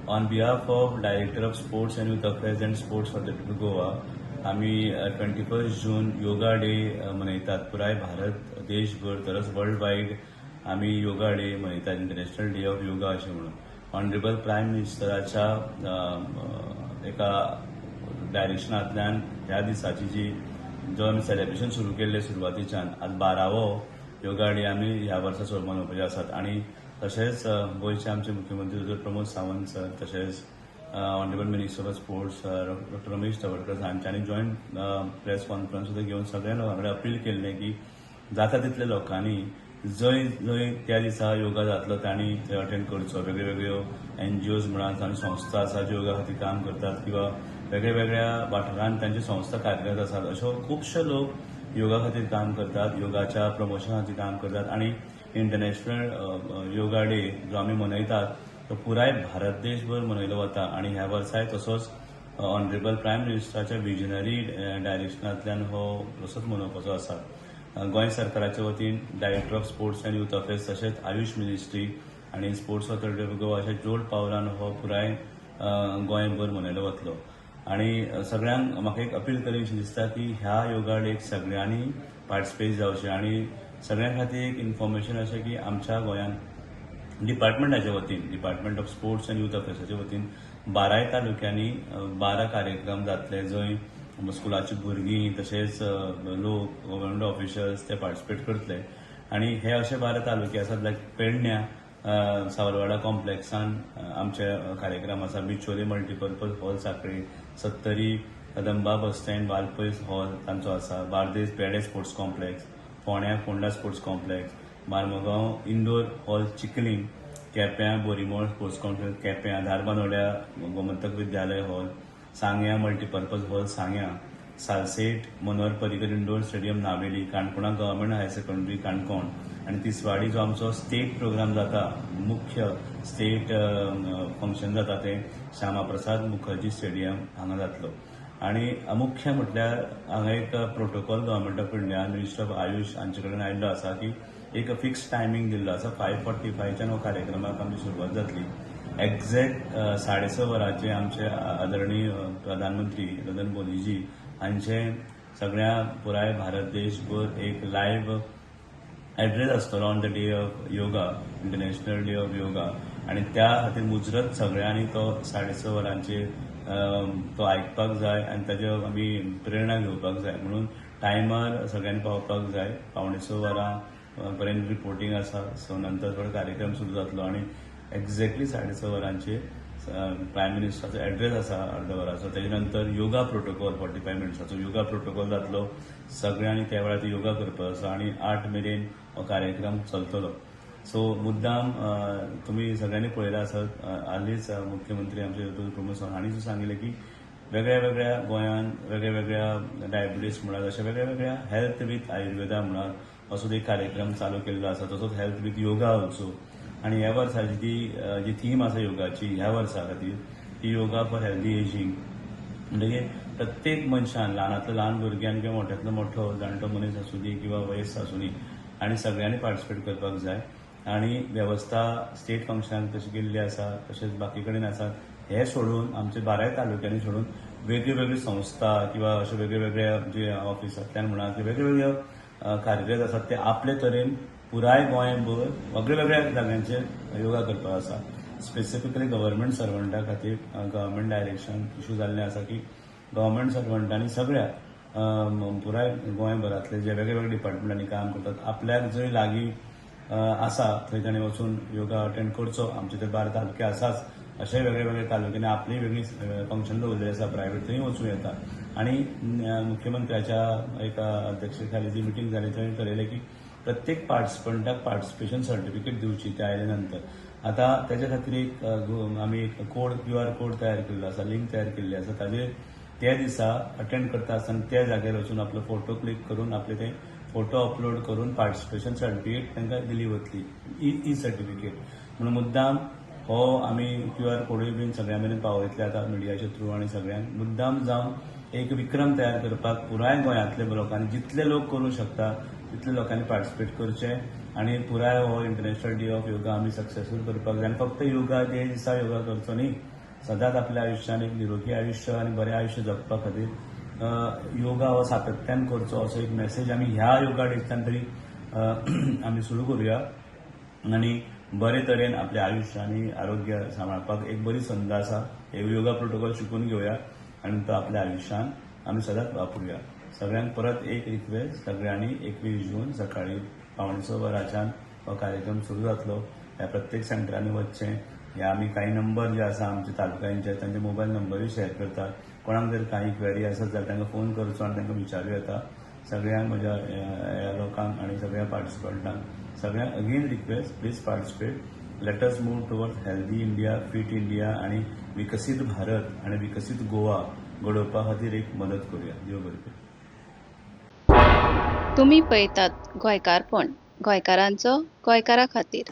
On behalf of Director of Sports and Youth Affairs and Sports Authority of Goa, आमी 21 June yoga day मनयतात. पुराय भारत देशभर तसोच world wide आमी yoga day मनयतात, इंटरनॅशनल डे ऑफ योगा अशें म्हणून. ऑनरेबल प्रायम मिनिस्टराच्या एका डायरेक्शनांतल्यान ह्या दिसाची जी जो आमी सेलिब्रेशन सुरू केल्लें सुरवातीच्यान, आज 12वो योगा डे आमी ह्या वर्सा मनोवपाचे आसात. आनी तशेंच गोंयचे आमचे मुख्यमंत्री डॉक्टर प्रमोद सावंत सर, तशेंच Honourable Minister of Sports Doctor Ramesh Tawadkar हांच्यांनी जॉयंट प्रेस कॉन्फरन्स सुद्दां घेवन सगळ्या लोकां कडेन अपील केल्लें की जाता तितल्या लोकांनी जंय जंय त्या दिसा योगा जातलो तांणी थंय अटेंड करचो. वेगळ्यो वेगळ्यो एनजीओज म्हणात आनी संस्था आसा ज्यो योगा खातीर काम करतात किंवा वेगळ्या वेगळ्या वाठारांत तांच्यो संस्था कार्यरत आसात, अश्यो खुबशे लोक योगा खातीर काम करतात, योगाच्या प्रमोशना खातीर काम करतात. आनी इंटरनॅशनल योगा डे जो आमी मनयतात तो पुराय भारत देशभर मनयलो वता. आनी ह्या वर्साय तसोच ऑनरेबल प्रायम मिनिस्टराच्या विजनरी डायरेक्शनांतल्यान हो तसोच मनोवपाचो आसा. गोंय सरकाराच्या वतीन Director of Sports and Youth Affairs तशेंच आयुष मिनिस्ट्री आनी स्पोर्ट्स ऑथॉरिटी ऑफ गोवा अशे जोड पावलान हो पुराय गोंयभर मनयलो वतलो. आनी सगळ्यांक म्हाका एक अपील करीनशी दिसता की ह्या योगा डेक सगळ्यांनी पार्टिसिपेट जावचें. आनी सगळ्यां खातीर एक इन्फॉर्मेशन अशें की आमच्या गोंयांत डिपार्टमेंटाच्या वतीन, Department of Sports and Youth अफेर्साच्या वतीन 12य तालुक्यांनी 12 कार्यक्रम जातले, जंय स्कुलाची भुरगीं तशेंच लोक, गव्हर्मेंट ऑफिशल्स ते पार्टिसिपेट करतले. आनी हे अशे 12 तालुके आसात, लायक पेडण्या सावलवाडा कॉम्प्लेक्सान आमचे कार्यक्रम आसा, Bicholim multipurpose hall Sanquelim, Sattari Kadamba bus stand Valpoi hall तांचो आसा, बार्देस पेडे स्पोर्ट्स कॉम्प्लेक्स, फोंड्या Ponda sports complex, Mormugao indoor hall Chicalim, केप्यां बोरीमोळ स्पोर्ट्स कॉम्प्लेक्स केप्यां, धारबांदोड्या गोमंतक विद्यालय हॉल सांग्या, मल्टीपर्पज हॉल सांग्या, सालसेट मनोहर पर्रीकर इंडोर स्टेडियम नावेली, काणकोणा गव्हर्मेंट हायर सेकंडरी काणकोण आनी तिसवाडी जो आमचो स्टेट प्रोग्राम जाता, मुख्य स्टेट फंक्शन जाता, तें श्यामा प्रसाद मुखर्जी स्टेडियम हांगा जातलो. आनी मुख्य म्हटल्यार हांगा एक protocol Government of India, Minister of Ayush हांचे कडेन आयिल्लो आसा की एक फिक्स टायमींग दिल्लो आसा. 5:45च्यान हो कार्यक्रमाक आमची सुरवात जातली. एग्झॅक्ट 6:30 वरांचेर आमचे आदरणीय प्रधानमंत्री नरेंद्र मोदीजी हांचे सगळ्या पुराय भारत देशभर एक लायव्ह एड्रेस आसतलो on the day of yoga, International Day of Yoga. आनी त्या खातीर मुजरत सगळ्यांनी तो 6:30 वरांचेर तो आयकपाक जाय आनी ताजे आमी प्रेरणा घेवपाक जाय. म्हणून टायमार सगळ्यांनी पावपाक जाय. 5:45 वरां पर्यंत रिपोर्टींग आसा. सो नंतर थोडो कार्यक्रम सुरू जातलो आनी एक्झॅक्टली 6:30 वरांचेर प्रायम मिनिस्टराचो एड्रेस आसा अर्द वराचो. तेजे नंतर योगा प्रोटोकॉल, 45 मिनट्साचो योगा प्रोटोकॉल जातलो. सगळ्यांनी त्या वेळार योगा करपाचो आसा आनी 8 मेरेन हो कार्यक्रम चलतलो. सो मुद्दाम तुमी सगळ्यांनी पळयलां आसत, हालींच मुख्यमंत्री आमचे डॉक्टर प्रमोद सावंत हांणी सुद्दां सांगिल्लें की वेगळ्या वेगळ्या गोंयांत वेगळ्या वेगळ्या डायबिटीज म्हणात, अशा वेगळ्या वेगळ्या हेल्थ विथ आयुर्वेदा म्हणात, असो एक कार्यक्रम चालू केल्लो आसा. तसोच हेल्थ विथ योगा ऑल्सो. आनी ह्या वर्साची ती जी थीम आसा योगाची ह्या वर्सा खातीर ती योगा फॉर हेल्दी एजींग. म्हणटकीर प्रत्येक मनशान, ल्हानांतलो ल्हान भुरग्यान किंवा मोठ्यांतलो मोठो जाणटो मनीस आसूं दी किंवा वयस्क आसूं दी, आनी सगळ्यांनी पार्टिसिपेट करपाक जाय. आनी वेवस्था स्टेट फंक्शनाक तशी केल्ली आसा, तशेंच बाकी कडेन आसा. हे सोडून आमचे 12य तालुक्यांनी सोडून वेगळ्यो वेगळ्यो संस्था किंवा अशे वेगळे वेगळे जे ऑफिसांतल्यान म्हणा किंवा वेगळे वेगळे कार्यरत आसात, ते आपले तरेन पुराय गोंयभर वेगळ्या वेगळ्या जाग्यांचेर योगा करपाक आसा. स्पेसिफिकली गव्हर्मेंट सर्वंटा खातीर गव्हर्मेंट डायरेक्शन इशू जाल्लें आसा की गव्हर्मेंट सर्वंटांनी सगळ्या पुराय गोंयभरांतले जे वेगळे वेगळे डिपार्टमेंटांनी काम करतात, आपल्याक जंय लागीं आसा थंय तांणी वचून योगा अटेंड करचो. आमचे ते 12 तालुके आसाच, अशे वेगळे वेगळे तालुक्यांनी आपली वेगळी फंक्शन दवरलेली आसा प्रायव्हेट, थंय वचूं येता. आनी मुख्यमंत्र्याच्या एका अध्यक्षतेखाली जी मिटींग जाली थंय ठरयलें की प्रत्येक पार्टिसिपंटाक पार्टिसिपेशन सर्टिफिकेट दिवची ते आयले नंतर. आतां तेच्या खातीर एक आमी एक कोड, क्यूआर कोड तयार केल्लो आसा, लिंक तयार केल्ली आसा. ताजेर त्या दिसा अटेंड करता आसतना त्या जाग्यार वचून आपलो फोटो क्लिक करून, आपले ते फोटो अपलोड करून पार्टिसिपेशन सर्टिफिकेट तांकां दिली वतली, ई ई सर्टिफिकेट म्हणून. मुद्दाम हो आमी क्यूआर कोडूय बीन सगळ्यां मेरेन पावयतले आतां मिडियाच्या थ्रू. आनी सगळ्यांक मुद्दाम जावन एक विक्रम तयार करपाक पुराय गोंयांतले लोकांनी, जितले लोक करूं शकता तितले लोकांनी पार्टिसिपेट करचे आनी पुराय हो इंटरनॅशनल डे ऑफ योगा आमी सक्सेसफूल करपाक जाय. आनी फक्त योगा डे दिसा योगा करचो न्ही. सदांच आपल्या आयुश्यान एक निरोगी आयुश्य आनी बरें आयुश्य जगपा खातीर योगा हो सातत्यान करचो असो एक मेसेज आमी ह्या योगा डेंतल्यान तरी आमी सुरू करुया आनी बरे तरेन आपलें आयुश्य आनी आरोग्य सांबाळपाक एक बरी संद आसा. हे योगा प्रोटोकॉल शिकून घेवया आनी तो आपल्या आयुश्यान आमी सदांच वापरुया. सगळ्यांक परत एक रिक्वेस्ट, सगळ्यांनी 21 जून सकाळी 5:45 वरांच्यान हो कार्यक्रम सुरू जातलो. ह्या प्रत्येक सेंटरांनी वचचें. हे आमी कांय नंबर जे आसा आमचे तालुका इंचार्ज तांचे मोबायल नंबरूय शेअर करतात. कोणाक जर काही क्वेरी आसत जाल्यार तांकां फोन करचो आनी तांकां विचारूं येता. सगळ्यांक म्हज्या ह्या लोकांक आनी सगळ्या पार्टिसिपंटांक सगळ्यांक again request, please participate. Let us move towards healthy India, fit India आनी विकसीत भारत आनी विकसीत गोवा घडोवपा खातीर एक मदत करुया. देव बरें करूं. तुमी पळयतात गोंयकारपण, गोंयकारांचो गोंयकारा खातीर.